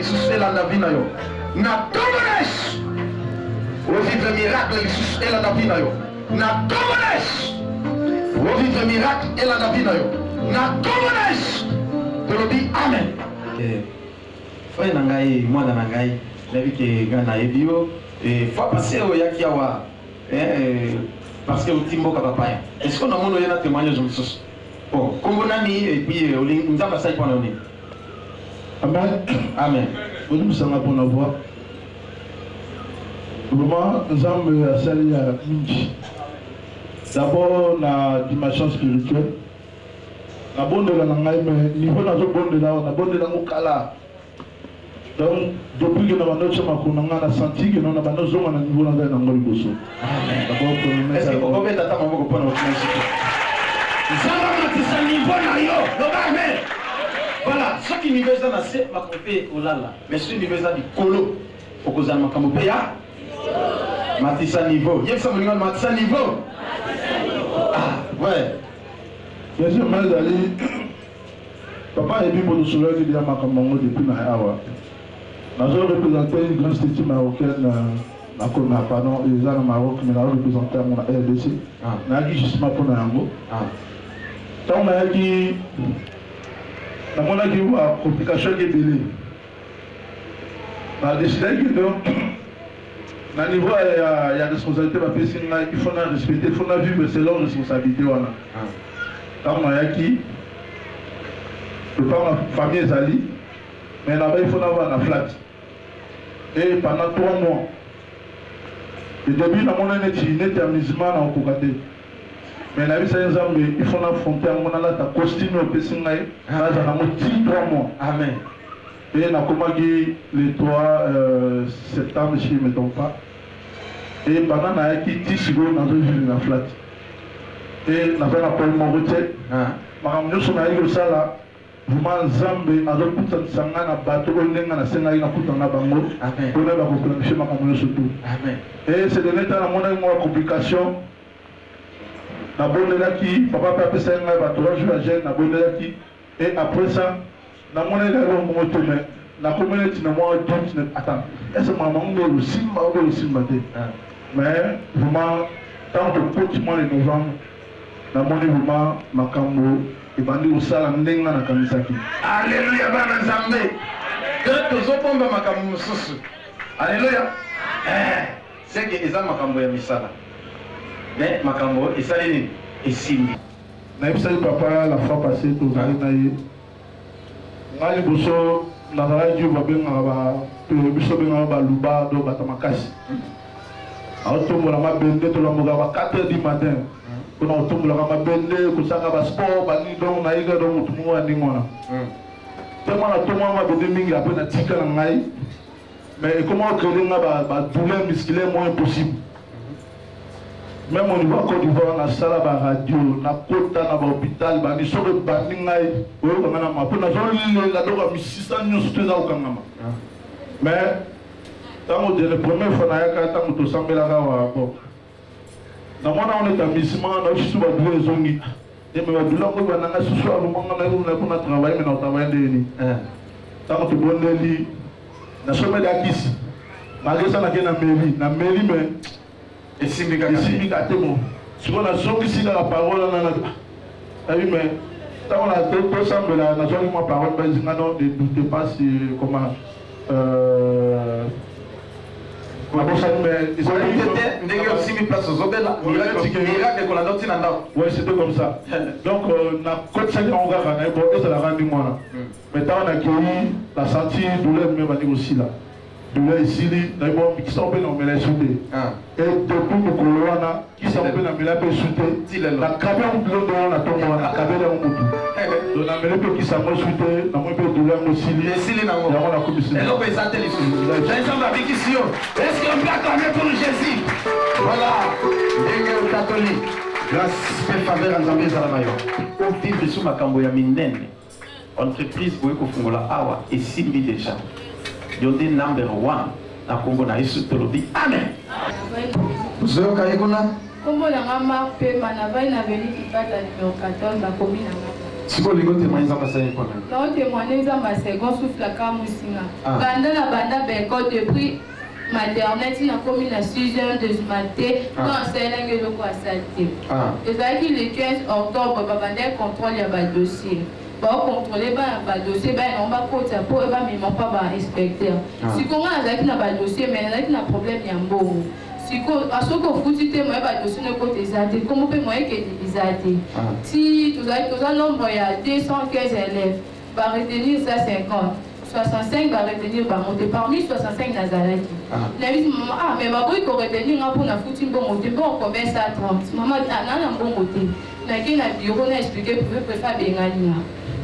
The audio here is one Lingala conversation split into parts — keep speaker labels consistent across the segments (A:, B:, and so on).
A: lisusu elanda vie na yo na nkombo na Yesu. Ovivre miracle lisusu elanda vie na yo na nkombo na Yesu. Ovivre miracle elanda vie na yo na nkombo na Yesu. Tolobi amen.
B: Eh, frère na ngai, mwana na ngai, nayebi ke ngai nayebi yo eh, fois passé oyaki awa eh, parce que oti mboka bapaya. Est-ce que namoni oye na témoignage mosusu? Bon, kombo nani et puis olingi Nzambe asali mpo na yo nini?
C: Amen.
B: Amen.
C: Bolimbisanga mpona voix. Vraiment, Nzambe asali ya mingi. D'abord na dimension spirituelle. Nabondela na ngai mais niveau nazobondela awa nabondela yango kala. Donc depuis que na bando tia makolo na ngai na senti que non na bando zonga na niveau nazali nango liboso. D'abord premièrement
B: Est-ce que okobeta ata maboko mpo na otinasiki?
A: Nzambe amatisa niveau na yo, loba amen.
B: Voilà, soki niveau eza na se, makambo mpe ekolala. Mais soki niveau eza likolo, okozala makambo mpe ya matisa niveau. Yebisa moninga matisa niveau. Ah, ouais.
C: Deuxièmement ezali papa ayebi mpo tosololaki deja makambo yango depuis na awa. Nazo représenter une grande structure marocaine na na pardon eza na Maroc mais nazo représenter yango na RDC. Nayaki justement mpo na yango. Ntango nayaki namonaki ba complication eki ebele. Na décidaki donc na niveau ya responsabilité bapesi ngai, il faut na respecter, il faut na vivre selon responsabilité wana. Ntango nayaki lopango famille ezali mais naba il faut navanda na flat et pendant 3 mois. Le début namona neti neti amusement na okoka te, mais nayebisaki Nzambe il faut na affronter yango, nalata costume oyo opesi ngai, naza nango ti 3 mois.
B: Amen.
C: Et nakomaki le 3 septembre si je ne me trompe pas. Et pendant nayaki ti sikoyo nazovivre na flat et naza na problème moko te. Makambo nyonso nayaki kosala vraiment Nzambe azokutanisa ngai na bato oyo ndenge nasengaki nakutana na bango mpona bakoplanifie makambo nyonso tu. Et ce dernier temps namonaki mwa complication, nabondelaki papa mpe apesaki ngai ba 3 jours ya jeûne, nabondelaki et après ça namonaki kaka eloko moko te, mais nakomi neti na mwa doute, attends, est ce que makambo yango nde ekosimba obe ekosimba te? Mais vraiment ntango tokoti mois de novembre, namoni vraiment makambo ebandi kosala ndenge nga nakanisaki.
A: Alleluya bana Nzambe.
B: Te tozobomba makambo mosusu. Alleluya. Eh, seke eza makambo ya misala. Mais makambo esali nini? Esimbi.
C: Nayebisaki papa la fois passée tozali na ye, ngai liboso nazalaki babengaka biso bengaka baluba do bato makasi, aotombola mabende, tolamboka ba 4 heures du matin mpona kotombolaka mabende, kosaka basport banini. Donc nayika donc motu moko ya ndenge wana te, mwana tombola mabende mingi. Apres natika na ngai, mais ekoma ocréer nga badouleur musculaire moins impossible. Même au niveau ya Côte d'Ivoire nasala baradio, nakota na bahôpital bani, soki ebandi ngai oyoka ngai na ma mpo nazolela, donc misisa nyonso to eza kokangama. Mais ntango de la première fois nayaka, ntango tosambelaka awa, bon, namona wana établissement nayoki susu badouleur ezongi te, me badouleur yango ebandanga susu alomanga na travaille, me na kotravaille ndenge nini? Ntango tobondeli, nasomeli akisi, malgré ça nake na meli, na meli, mais
B: esimbi kaka.
C: Esimbi kaka te. Mo sikoyo nazongisi kaka parole wana nayebi, mais ntango tosambela nazwaki mwa parole bazinga: non, ne doute pas si comment nabosani, mais
B: te ndenge osimbi place ozobela, miracle ekolanda otina ndako.
C: Ouais, c'était comme ça. Donc nakotisaki yango kaka na ye, bon, ezalaka ndenge wana. Mais ntango nakei, nasanti douleur me bandi kosila, douleur esili. Nayebi bo kisa mpe naomela esu te. Et depuis mokolo wana kisa mpe namela mpe esu te. Nakabi yango biloko wana na ntongo wana, nakabeli yango motu, donc nameli mpe kisa yango esu te, namoni mpe douleur yango esili.
B: Esili nango.
C: Yango nakomisi.
B: Eloko eza te lisusu. Nzambe abikisi yo.
A: Est-ce qu'on peut acclamer pour Jésus?
B: Voilà ndenge otatoli, grâce mpe faveur ya Nzambe ezala na yo, ovivre su makambo ya minene. Entreprise boye kofungola awa esimbi déjà, yo nde number one na nkombo na Yesu tolobi amen.
A: Ozoyoka ye kuna.
D: Kombo na nga Mark Pema, navandi na avenue Kipata numéro 14, bakomi na nga.
B: Sikoyo olingi otémoigne Nzambe asali mpo na yo?
D: Naotémoigne Nzambe ya second souffle akamusinga. Banda na banda baekole depuis maternelle ti nakomi na sixième deuxième te, to asalelaki eloko asali te. Ezalaki le 15 octobre, babandaki contrôle ya badossier, baocontrôle bana badossier, baya nango bakota mpo bamema mpa bainspecteur. Sikoyo ngai nazalaki na badossier, mais nazalaki na problème ya mbongo. Sikoyo soki ofuti te, moye badossier no ekota eza te, kombo mpe moye ekende eza te. Ti tozalaki, toza nombre ya 215 élèves, baretenir 150, 65 baretenir bango te. Parmi 65 nazalaki. Nayebisi mama: "Ah, mais baboyi koretenir nga mpo nafuti mbongo te. Mbongo combien?" 130. Mama: "Ah, naa na mbongo te." Nakei na bureau, na expliqué préfet. Préfet abengani nga.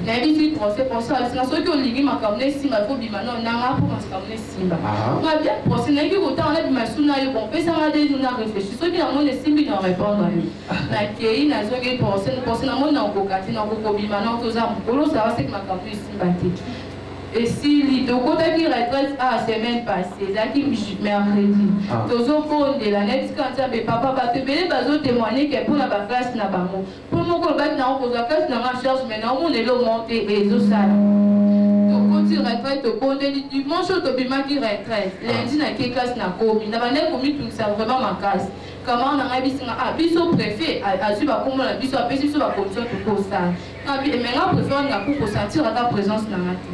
D: Nayebisi procès. Procès abisinga: "Soki olingi makambo na esimba, fo bima no nanga mpo makambo na esimba." Nga bien procès, nayebi kotanga, nabima su na yo. Bon, pesanga 2 jours na réfléchir, soki namoni esimbi, na répondre yo. Nakei, nazongi procès. Procès, namoni nakokoka te, nakokobima no, toza mokolo osala seki makambo esimba te. Esili, tokotaki retraite a semaine passée, ezalaki mercredi. Tozobondela, nayebisika Nzambe: "Papa, bato ebele bazotémoigne ke mpona baklasse na bango, mpo moko olobaki nango kozwa classe nanga charge, mais naomona eloko te ezosala." Tokoti retraite, tobondeli. Dimanche oyo tobimaki retraite, lundi nakei classe, nakomi na bandaki komitungisa vraiment makasi. Camarade na ngai bisinga: "Ah, biso préfet azwi bakombo na biso, apesi biso bacondition tokosala." Mais nga préfet wana naku kosentir ata présence na nga te.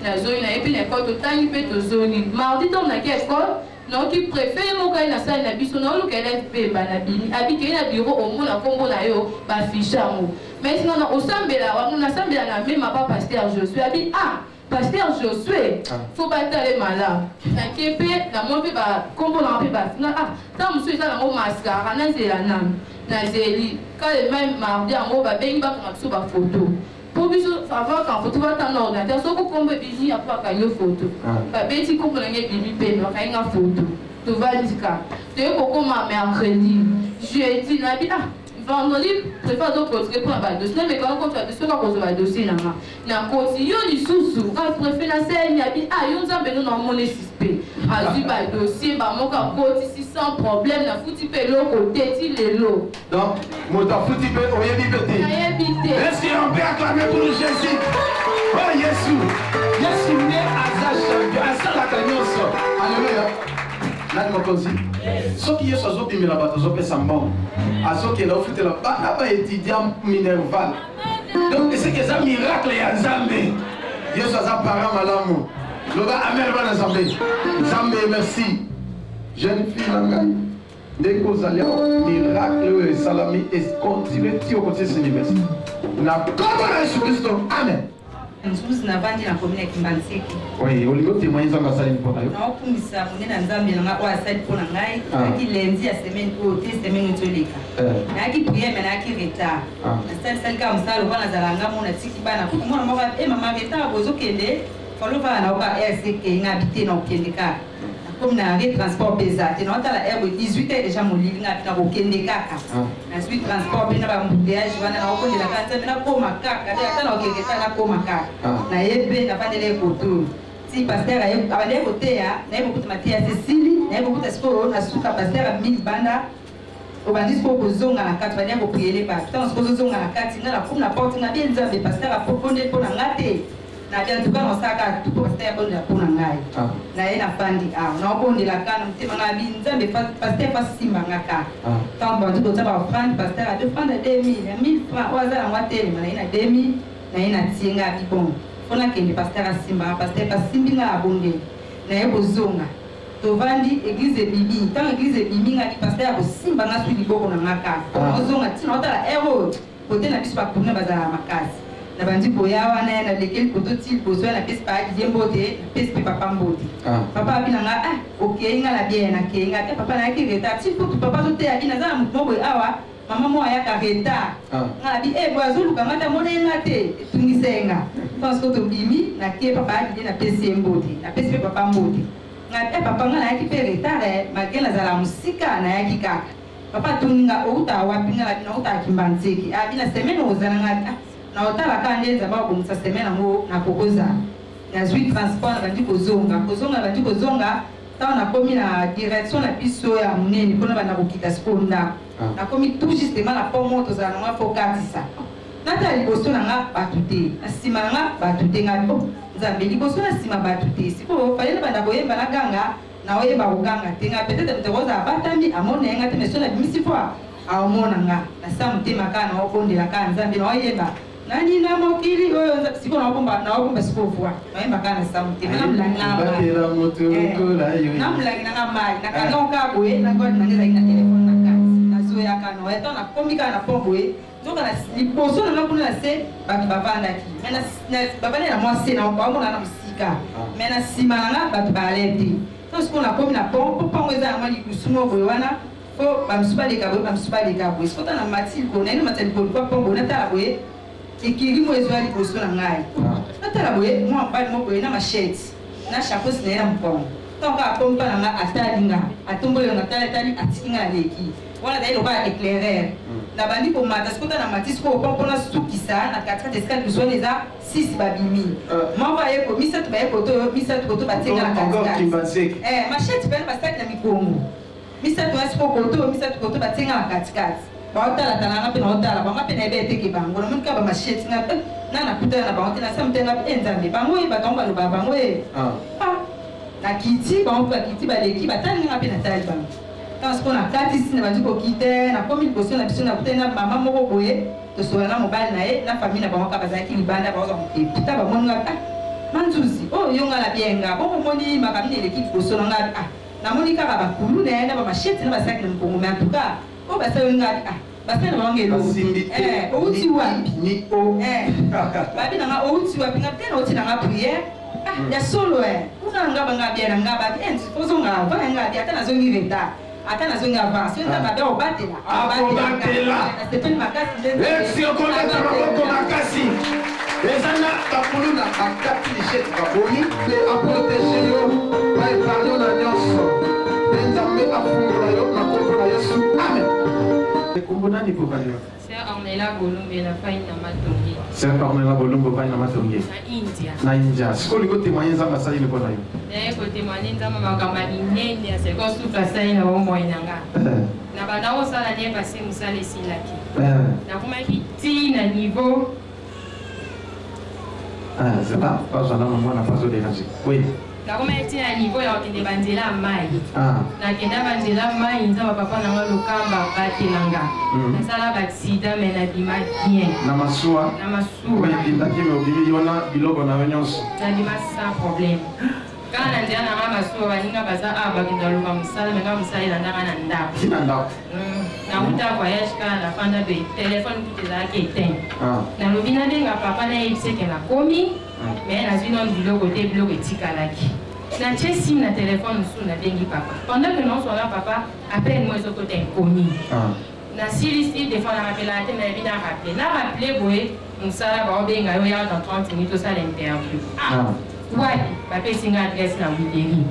D: Nazongi, nayebi na ekole, totangi mpe tozongi. Mardi ntango naki ekole, naoki préfet moko aye na sali na biso: "Naoluka élève Pemba." Nabimi, abikei na bureau, omona nkombo na yo, bafiche yango. Mais singa na osambela wango, nasambela na mema pa pasteur Josué. Abi: "Ah, pasteur Josué, fo batale malamu." Nake mpe namoni mpe bakombo nanga mpe bafinga. Ah, ntango mosusu eza nango mascara, nazela nanu. Nazeli kale même mardi yango, babengi bakanga biso bafoto mpo biso avant kanga foto, batanga ordinateur, soki kombo ebimi, apo bakangi yo foto. Babeti kombo nange, ebimi pembe, bakangi nga foto. Tovandika, toye kokóma mercredi, jeudi. Nabi: "Ah, vendredi préfet azoclôturer mpona badossier, namekanga compte badossier kaka kozwa badossier nanga." Nakoti yo lisusu ka préfet na seni. Abi: "Ah, yo Nzambe no, naomona suspect." Azwi badossier bamoko, akotisi sans problème. Nafuti mpe eloko te ti lelo.
B: Donc moto afuti mpe oyebi mpe te?
D: Nayebi te.
B: Est-ce qu'on peut acclamer pour Jésus? Oh Yesu, Yesu nde aza champion, asalaka nyonso. Alleluya! Nani mokonzi? Soki Yesu azobimela bato, azopesa mbongo, azokenda ofutela bana baétudiant minerval, donc eseki eza miracle ya Nzambe. Yesu aza parent malamu. Loba amen, bana Nzambe. Nzambe, merci. Jeune fille na ngai, ndenge ozali awa, miracle oyo esalami econtinue ti okotisa université na nkombo na Yesu Kristo, amen.
E: Nzuzi, navandi na commune ya Kimbanseke.
B: Oui, olingi otémoigne Nzambe asali mpo na yo?
E: Naokumisa monene ya Nzambe na ngai oyo asali mpo na ngai. Ezalaki lundi ya semaine oyo te, semaine oyo toleka. Nayaki prière, mais nayaki retard. Nasalisali kaka mosala lokola nazala nga mo, natiki bana kutu. Mwana moko: "E mama, retard bozokende falo vala." Naoka rck nga abi te, na okende kaka. Nakomi na arrêt, transport mpe eza te. Naotala heure boye, 18 heures déjà, molili. Nga abi nakokende kaka. Nazwi transport mpe na baembouteillage wana, nakokondela kaka Nzambe, nakóma kaka te, ata nakokende ta, nakóma kaka. Naye mpe navandela ekoto ti pasteur abandaki koteya. Naye kokuta mateya sesili, naye kokuta sikoyo na suka. Pasteur abimi libanda, obandi sikoyo kozonga na kati, bandaki kopriele bato. Ntango sikoyo ozozonga na kati, nga nakomi na porte, nga bie: "Nzambe, pasteur aponde mpo na nga te." Nabi antuka naosalaka tu mpo pasteur abondela mpo na ngai. Naye, nafandi awa, naobondelaka na motema nga, abi: "Nzambe, pasteur fasimba nga kaka." Ntango bandi kotia baoffrande, pasteur abi offrande ya 2000, ya 1000 francs, oyo aza nango atelema. Naye na 2000, naye na tie. Nga abi: "Bon, fo nakende, pasteur asimba." Pasteur asimbi nga, abondeli. Naye kozonga, tovandi, église ebimi. Ntango église ebimi, nga bi pasteur akosimba nga swi liboko na nga kaka. Ozonga ntina otala heure oyo, kote na biso bakourne bazala makasi. Na bandi koya wana, ye nalekeli koto ti liboso ya, napesi payaki ye mbote, napesi mpe papa mbote. Papa abi na nga: "Ah, okei?" Nga na bien, nakei. Nga te papa, nayaki retard ti kutu papa toteya bi naza na motu moko boye awa, mama moko ayaka retard. Nga nabi e boye, azoluka nga te, amona ye nga te, etungisa ye nga. Parce que tobimi, nakie papa ayaki, napesi ye mbote, napesi mpe papa mbote. Nga e papa, nga nayaki mpe retard malgré nazala mosika, nayaki kaka. Papa atuni nga: "Outaka wapi?" Nga nabi: "Nautaka Kimbanseke." Abi: "Na semaine ozala?" Nga ah, naotala kaka nde Nzambe akobongisa semaine yango, nakokozala. Nazwi transport, nabandi kozonga, kozonga, nabandi kozonga. Ntango nakomi na direction na biso ya monene mpona banda kokita sikoyo ndako, nakomi tout justement na pont moko tozala nango, fo katisa. Natala liboso na nga bato te, na nsima na nga bato te. Ngai o Nzambe, liboso na nsima bato te. Sikoyo fale na banda koyemba, na ganga, naoyeba koganga te. Nga peut-être moto akozala batami, amona ye nga te, mais so nabimisi voix, aomona nga. Nasa motema kaka, naobondela kaka Nzambe, naoyemba nani na mokili oyo. Sikoyo naobomba, naobomba sikoyo voix, naoyemba kaka na sa motema na molangi na
B: Batela moto lokola yo.
E: Na molangi nanga mai, nakanga kaka boye, na god nanga ezalaki na telefone na kati. Nazoyaka no etan, nakomi kaka na pont boye, nzoka na liboso nanga kuna na se bato bavandaki, mais bavandi na mwa se na baomona na mosika, mais na nsima nanga bato baale te. To sikoyo nakomi na pont, mpo pongo eza na mwa likusu moko boye wana, fo bamosusu baleka boye, bamosusu baleka boye. Sikoyo ta na mati likolo, nayebi mati ya likolo kwa pont boye, natala boye, ekiri mo ezwa liboso na ngai. Natala boye, mwa mobali moko boye na machete na chapeau na ye na mokongo. Ntango kaka akomi mpa na nga, atali nga, atomboli nga, atali, atali, atiki nga, aleki. Wana azali lokola éclaireur. Nabandi komata. Sikoyo ta na mati sikoyo po mpona sukisa na katikati, esika liboso wana eza six, babimi moko ayeko, misato baye koto oyo, misato koto, batie nga na
B: Encore.
E: katikati.
B: Kimbanseke.
E: Machete pene, basaki na mikongo, misato wana sikoyo koto oyo, misato koto, batie nga na katikati. Baotalatala nga mpe naotala bango mpe, nayebi eteke bango. Namoni kaka bamachete nga mpe na nakutana na bango te. Nasa mote nga mpe Nzambe, bango oyo bato yango balobaka bango e. Ah, nakiti, bango mpe bakiti, baleki, batali nga mpe natali bango. Ntango sikoyo nakatisi, na bandi kokite, nakomi liboso na biso, nakutani na mama moko boye, tosola na mobali na ye na famille na bango kaka, bazalaki libanda, bazwa mopepe. Ta bamoni nga: "Ah, Manzuzi oyo, yo nga na bienga bongo, omoni makambo nini eleki liboso na nga?" "Ah, namoni kaka bakulu na ye na bamachete na basaki na mokongo, mais en tout cas oyo basali nga." "Ah, basali na bango eloko."
B: Basimbi te.
E: "Outi wapi?"
B: Ni o.
E: Babi na nga: "Outi wapi?" "Nga te, nauti na nga prière." "Ah, ya solo e, kuna nga banga bia na nga." Babi ozonga avant nga bi, ata nazongi retard, ata nazongi avant, soki nzambe abe obatela.
B: Akobatela.
E: Nasepeli makasi nde.
B: Esi okobeta maboko makasi. Eza na bakuluna bakati lishete, babomi.
A: Mpe aprotege yo, baépargne yo na nyonso, mpe Nzambe afungola yo na kombo na Yesu, amen.
B: Kombo nani kovaliwa?
D: Sœur Ornella Bolumbe, na fai na Matonge.
B: Sœur Ornella Bolumbe, fai na Matonge.
D: Na India.
B: Na India. Sikoyo olingi otémoigne Nzambe asali mpo na yo?
D: Naye kotémoigne Nzambe makambo ya minene ya second souffle asali na bomoi na nga. Na banda kosala nie pasi, mosala esilaki. Nakomaki ti na niveau
B: Ah, zela, bazwa nano mwana bazodérange. Oui.
D: Nakomaki ti na niveau ya kokende banzela ya mai.
B: Ah.
D: Nakenda banzela mai, Nzambe papa nanga Lokamba abatelanga. Nasala baaccident, mais nabima bien.
B: Na masuwa?
D: Na masuwa.
B: Oyebindaki, me obimi yo na biloko na yo nyonso?
D: Nabima sans problème. Kaka na nzela nanga masuwa, baninga baza awa, bakenda luka mosala, me nga mosala elandaka na ndako.
B: Ti na ndako?
D: Nauta voyage, kaka nafanda boye, telefone kutu ezalaki éteint. Nalobi nabenga papa, nayebisi eke nakomi, mais nazwi nano biloko te, biloko etikalaki. Natie sim na telefone mosusu, nabengi papa. Pendant que naoswana papa, appel mo ezokota inconnu. Nasilisi des fois narapelaka te, nayebi na rappele, na rappele boye, mosala baobenga yo: "Yaka dans 30 minutes, osala interview." Ah, wapi? Bapesi nga adresse na Wideri.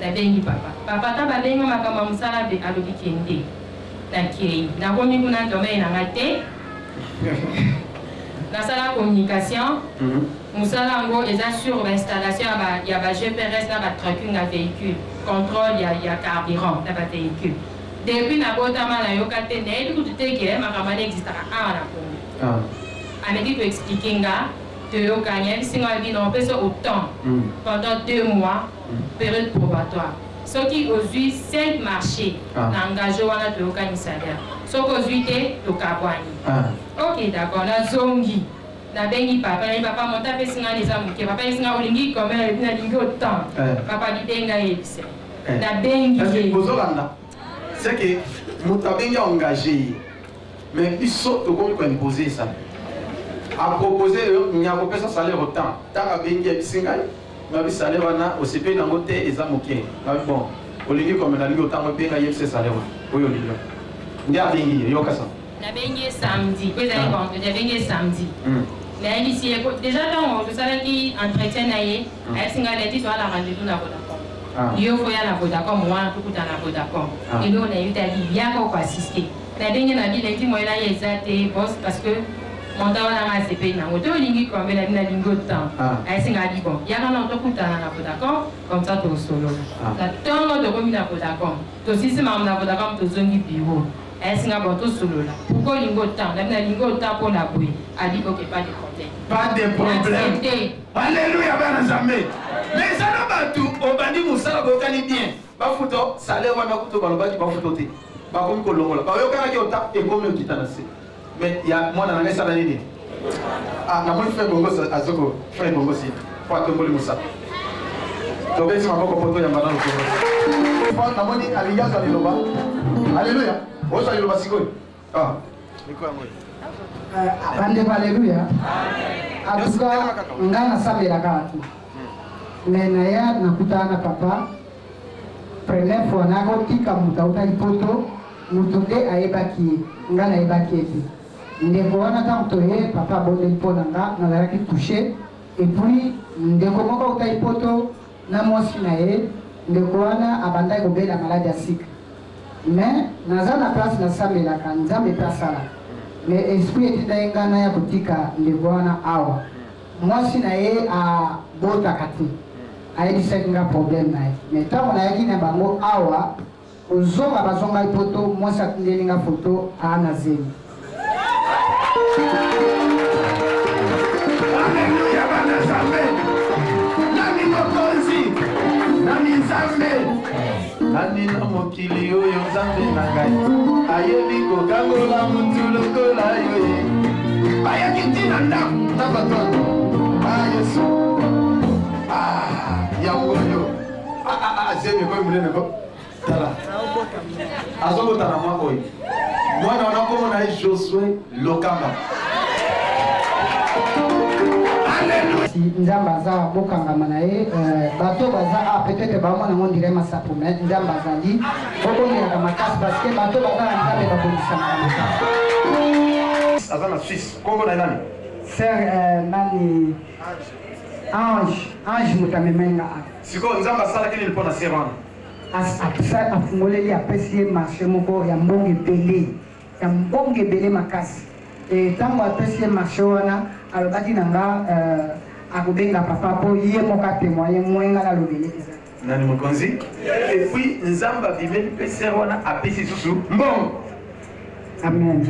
D: Nabengi papa. Papa ata babengi makambo ya mosala be, alobi kende. Nakei, nakomi kuna, domaine nanga te, nasala communication. Mosala yango eza sur bainstallation ya ba GPS na batracking ya véhicule, contrôle ya carburant na bavéhicule. Depuis nabotama nayoka te, nayebi kutu te ke makambo wana existaka awa na Congo. Ameki koexplike nga, toyokani, ayebisi nga bino opesa autant pendant 2 mois, période probatoire. Soki ozwi 5 marché na engage wana, toyokani salaire. Soki ozwi te, tokabwani. Ok, d'accord. Nazongi, nabengi papa, nayebi papa monta apesi nga eza moke. Papa ayebisi nga: "Olingi combien?" Epi nalingi autant. Papa bibenga, yebisa. Nabengi ye.
B: Bozolanda, c'est que moto abengi engage ye, mais biso tokomi koimpose esa apropose yo nyakopesa salaire autant. Ntango abengi, ayebisi ngai ngabi salaire wana osepeli nango te, eza moke. Ngabi: "Bon, olingi combien?" "Nalingi autant." Obenga, yebisa salaire wana oyo olingi. Nde abengi ye, yokasa.
D: Nabengi ye samedi po ezali vendredi. Abengi ye samedi, nayebisi ye déjà ntango tosalaki entretien na ye, ayebisi ngai lundi toza na rendez-vous na Vodacom. Yo foya na Vodacom wana, tokuta na Vodacom. Eloko nayebi te, abi yaka koassiste. Nabengi na bi lundi moyen na ye eza te, boss, parce que montant wana nga asepeli nango te. "Olingi combien?" Nabi nalingi autant. Ayebisi ngai abi: "Bon, yaka na tokutana na Vodacom, comme ça tosolola." Na ntongo tokomi na Vodacom, tosilisi makambo na Vodacom, tozongi bureau. Ayebisi nga bon tosolola. Pourquoi olingi autant? Nabi nalingi autant mpo na boye. Abi ok pas de problème.
B: Pas de problème.
D: Accepté.
B: Alléluia bana Nzambe. Mais eza na bato obandi mosala boyokani bien. Bafuta salaire wana kutu balobaki bafuta te. Bakomi kolongola. Bayokanaki ota ekomi okita na se. Mais ya mwana na ngai esala nini? Ah, namoni frère Bongos azoko frère Bongos po atomboli mosala. Tobeti maboko po toyamba nano Bongos. Namoni alingi azwa liloba. Alléluia. Ozwa liloba sikoyo. Ah. Miko yango.
F: Bandeko, aleluya. Atuka ngai nasambelaka te, mais naya nakutana na papa première fois, nakotika moto autaki Poto, moto nde ayebaki ye, ngai nayebaki ye te. Ndeko wana, ntango toye, papa abondeli mpo na nga, nazalaki touché. Et puis ndeko moko autaki Poto na mwasi na ye. Ndeko wana abandaki kobela maladi ya sucre, mais naza na place nasambelaka, Nzambe mpe asalaka. Mais esprit etindaki ngai naya kotika ndeko wana awa. Mwasi na ye abotaka te, ayebisaki nga problème na ye. Mais ntango nayaki na bango awa, kozonga bazongai Poto, mwasi atindeli nga foto aa na zemi.
B: Alléluia bana Nzambe. Nani mokonzi? Nani Nzambe? Nani na mokili oyo Nzambe na ngai ayebi kokangola mutu lokola yo ye? Bayaki ntina ndako na bato ah Yesu, ah yango oyo, ah ah ah, zemi ekomi monene ko tala azobota na mwa oyo mwana wana komona ye Josue Lokamba.
F: Nzambe aza, bokangama na ye. Bato baza a peut-être bamona yango ndire masapo, mais Nzambe azali, bobondelaka makasi parce que bato baza na Nzambe babondisamaka makasi.
B: Aza na Suisse, kombo na ye nani?
F: Sœur nani, Ange, Ange moto amemai nga awa.
B: Sikoyo Nzambe asalaki nini mpo na sœur wana?
F: Afungoleli, apesi ye marché moko ya mbongo ebele, ya mbongo ebele makasi. Ntango apesi ye marché wana, alobaki na nga akobenga papa mpo ye moko atémoigne mwenga nalobele eza.
B: Nani mokonzi? Et puis Nzambe abimeli mpe sœur wana, apesi susu mbongo.
F: Amen.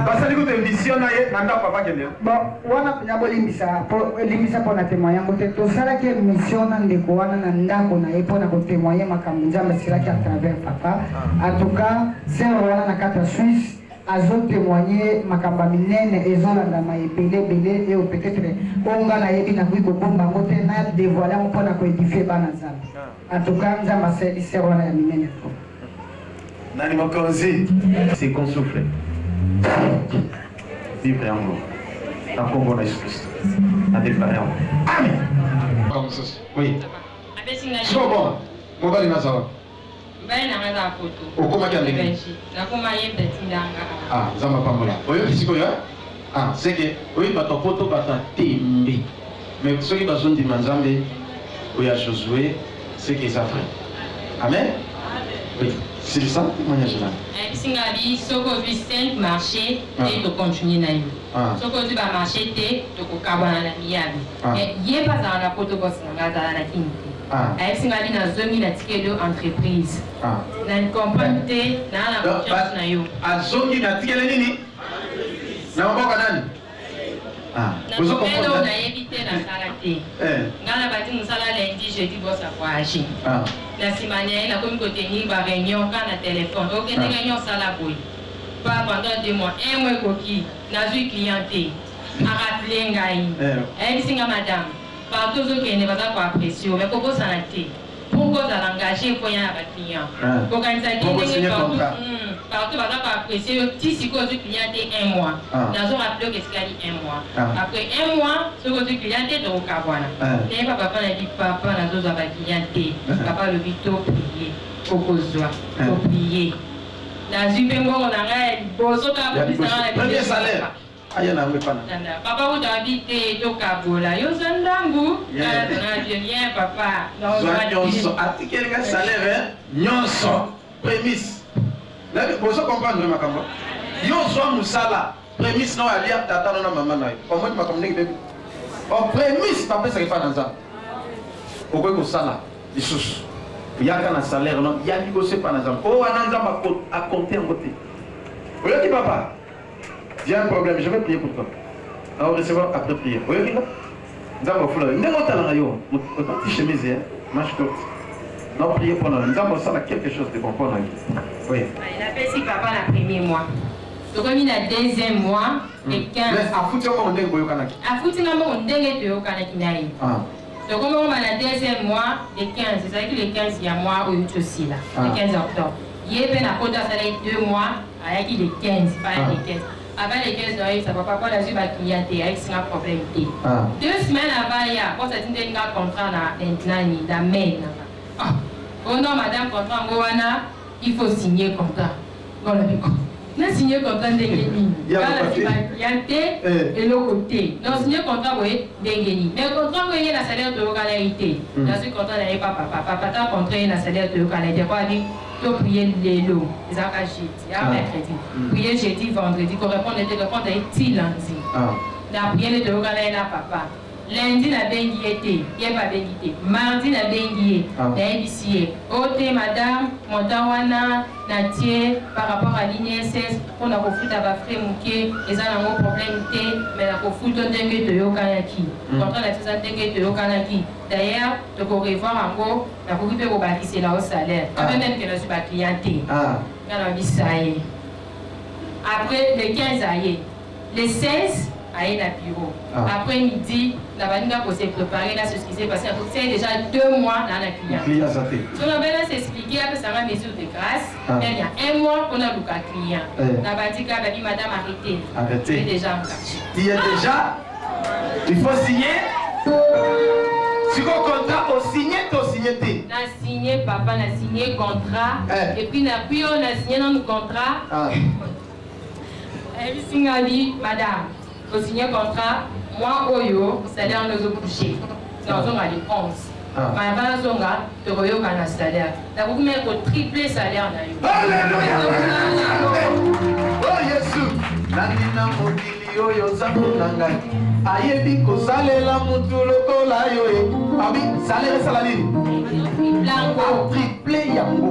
B: Basali kutu émission na ye na ndako papa kende.
F: Bon, wana mpenza bolimbisa, limbisa mpo na témoigne yango te. Tosalaki émission na ndeko wana na ndako na ye mpo na kotémoigne makambo Nzambe asilaki à travers papa. En tout cas, sœur wana na kati ya Suisse azotémoigne makambo ya minene ezolandama ebele ebele eyo peut-être oyo nga nayebi, nakoki kobomba yango te, na dévoile yango mpo na koédifie bana Nzambe. En tout cas, Nzambe asali sœur wana ya minene trop.
B: Nani mokonzi? Second souffle, vivre yango na nkombo na Yesu Kristo, na déclare yango, amen. Mosusu, oui.
D: Apesi ngai.
A: So bon, mobali naza wapi?
D: Mobali na ngai aza na Poto.
A: Okomaki ya ndenge nini?
D: Nakoma, ye mpe atindanga.
B: Ah, Nzambe apambola. Oyoki sikoyo? Ah, seke oyebi bato ya Poto, bato ya tembe, mais soki bazondima Nzambe oyo ya Josue, seke eza vrai. Amen. Oui, silisa témoignage na.
D: Ayebisi ngai bi soki ozwi 5 marché te, tocontinue na yo. Soki ozwi bamarché te, tokokabwana na miyabi. Ye mpe azala na Poto, bosi na ngai azala na Kini te. Ayebisi ngai bi nazongi, natikeli yo entreprise. Na comprendre te, naa na confiance na yo.
B: Azongi, natikele nini na maboko nani?
D: Na domaine oyo nayebi te, nasala te. Ngai na bandi mosala lundi, jeudi boss avoyage. Na nsima na ye nakomi kotenir baréunion kaka na telefone. Okende réunion, osala boye pa pendant 2 mois, un mois ekoki, nazwi client te. Arappele ngai, ayebisi nga: "Madame, partout ozokende baza koapprécie yo, mais kobosana te, pour kozala engagé mpo ya na baclient, kokanisa te ndenge partout baza koapprécie yo. Ti sikoyo ozwi client te, un mois, nazo rappele oke etikali un mois. Après un mois, soki ozwi client te, tokokabwana." Nayeba papa, nayebi papa, nazozwa baclient te. Papa alobi: "Toprie, okozwa, toprie." Nazwi mpe mbongo na ngai ya liboso kaka.
B: Premier salaire aya na yango epana.
D: Papa kuta abi te tokabola, yo zwa ndambu, bien papa.
B: Zwa nyonso, atikeli ngai salaire nyonso, prémices. Bozo comprendre makambo? Yo zwa mosala, prémices na oyo alia tata no na mama na yo. Omoni makambo ndenge bebi o prémices bapesaka epa na Nzambe. Okoki kosala lisusu, yaka na salaire no ya liboso epa na Nzambe. Oyo wana Nzambe akonte yango te. Oyoki papa, j'ai un problème, je vais prier pour toi. Na recevoir après prière. Oyoki nga? Nzambe afula yo. Ndenge otalaka yo, otati chemise ya manche courte. Na prier pour na Nzambe osala quelque chose de bon pour na yo. Oui.
E: Napesi papa na premier mois. Tokomi na deuxième mois le 15.
B: Mais afuti yo mbongo ndenge boyokanaki?
E: Afuti nga mbongo ndenge toyokanaki na ye. Tokomi okoma na deuxième mois le 15, ezalaki le 15 ya mois oyo tosila, le 15 octobre. Ye mpe na poto asalaki 2 mois, ayaki le 15, baya le 15. Avant le 15 nayebisa papa mpo nazwi ba client te, ayebisi nga problème te. 2 semaines avant ya, boss atindeli nga contrat na nani, na mail na nga. Ah, oh non madame, contrat yango wana, il faut signer contrat. Bon, na biko. Na signer contrat ndenge nini? Nga nazwi ba client te, eloko te. Na signer contrat boye ndenge nini? Mais contrat ngo ye na salaire toyokana ye te. Nazwi contrat na ye pa papa. Papa ta contrat ye na salaire toyokana ye te. Po abi to prier lelo, ezalaka jeudi, ya mercredi. Prier jeudi, vendredi, ko répondre te, répondre ye ti lundi. Na prier le toyokana ye na papa. Lundi nabengi ye te, ye mpe abengi te. Mardi nabengi ye, nayebisi ye o te madame, montant wana natie par rapport à l'INSS mpona kofuta ba frais moke, eza nango problème te, mais nakofuta ndenge toyokanaki. Contrat na biso eza ndenge toyokanaki. D'ailleurs, toko revoir yango, nakoki mpe kobakisela yo salaire. Quand même que nazwi ba client te. Nga nabisa ye. Après le 15 aye, le 16 aye na bureau. Après midi, na baninga ko se préparer na ce qui s'est passé. C'est déjà 2 mois na na client.
B: Client ça fait.
E: So na bena s'expliquer après ça ma mesure de grâce. Il y a 1 mois qu'on a luka client. Na bandika babi madame arrêtez.
B: Arrêtez.
E: Tu es déjà engagé.
B: Il y a déjà. Il faut signer. Si vous contrat au signé, tu signé té.
E: Na signé papa, na signé contrat. Et puis na puis on a signé notre contrat. Et puis singali madame, au signé contrat, moi oyo, salaire nous a couché. Nous avons les 11. Madame Zonga, tu reyoka na salaire. Na beaucoup même ko tripler salaire na yo.
B: Alléluia. Oh Jésus, nani na mokili oyo nzambe na ngai. Ayebi kosalela mutu lokola yo e. Abi salaire esala nini? Triple yango.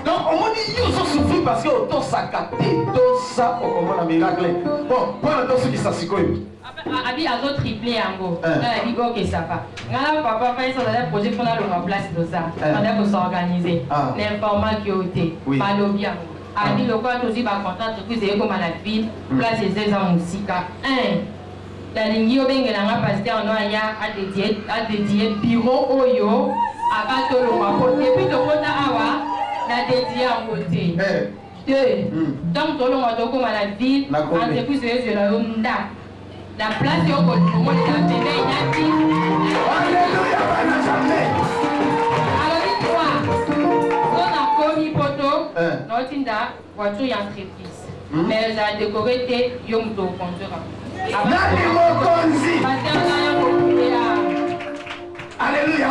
B: Donc omoni yo ozo souffrir parce que otosaka te, tosa okomona miracle. Bon, mpona tosukisa sikoyo.
E: Abi azo triple yango. Nga na bi ok ça va. Nga na papa fa isa na projet pona longa place doza. On a ko s'organiser. L'informaki yo te. Balobi yango. Abi lokola tozwi ba contrat entreprise eyekoma na ville, place eza eza mosika. 1 nalingi obengela nga pasteur no aya adédié bureau oyo aba tolongwa po depuis tokota awa na dédié yango te. 2 donc tolongwa tokoma na ville, entreprise ezwela yo ndako. La place yo komonela pembeni na ville.
B: Alléluia, bana Nzambe.
E: Alobi 3 so nakomi poto naotinda voiture ya entreprise. Mais ezala décoré te, yo moto oconduire.
B: Nani mokonzi? Alléluia.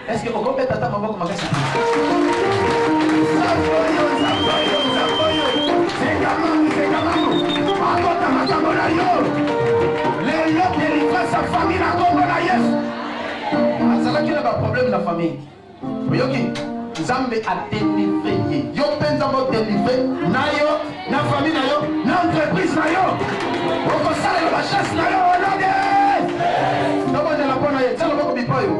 B: Est-ce que okobeta ata maboko makasi? Nzambe oyo, Nzambe oyo, Nzambe oyo. Sengamangu, sengamangu. Akota makambo na yo. Lelo délivre sa famille na kombo na Yesu. Azalaki na ba problème na famille. Oyoki? Nzambe a délivré ye. Yo mpe Nzambe o délivré na yo, na famille na yo, na entreprise na yo. Okosalela ba chance na yo au nom de Jésus. Tobondela mpo na ye. Tia loboko bipayo.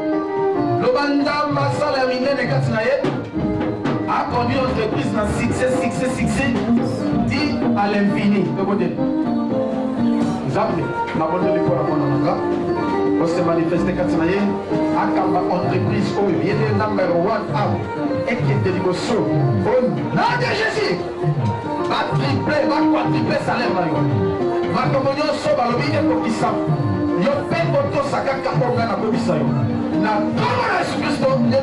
B: Loba Nzambe asala ya minene kati na ye. A conduit entreprise na succès, succès, succès, dit à l'infini. Tobondela. Nzambe, nabondeli mpo na mwana na nga. Ose manifeste kati na ye. Akamba entreprise oyo ye nde number 1 awa. Ekende liboso. Au nom de Jésus. Ba triple, ba quadruple salaire na yo. Makambo nyonso balobi ekokisa. Yo mpe otosa kaka oyo ngai nakobisa yo. Na nkombo na Yesu Kristo nde